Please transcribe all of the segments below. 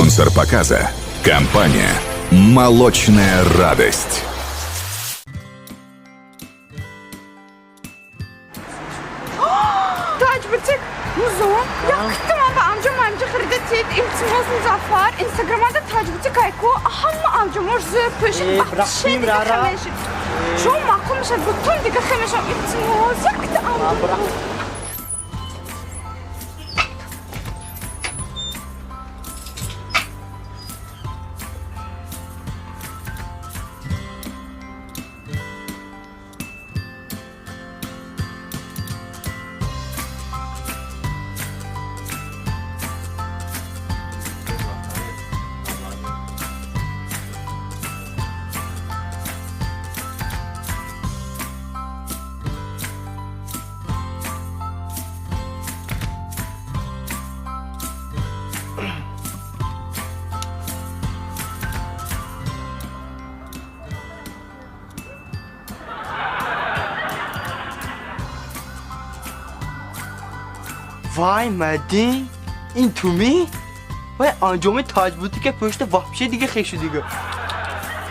Спонсор показа – компания «Молочная радость». Таҷбутик музо якта ман ба анҷом анҷа харида тид, илтимос. Музаффар, инстаграмада таҷбутик айку, ҳама анҷомош зӯр пӯшид. Э, вообще брахтим, дига рара. Хемешид шумо маъқул мешад, бутун дига хемешам. Илтимос, якта анҷом. Вай, Мадин, ин туми? Вай, анҷоми таҷбутика пушта вообще дига хешу дига.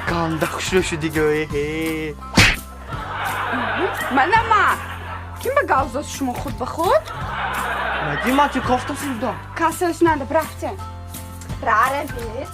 Ганда хушро шу дига. Э. Манама ким ба гав зод шумо худ ба худ? Мадин, ман чӣ кофта сидам? Кассааш нада, рафтем, раравед.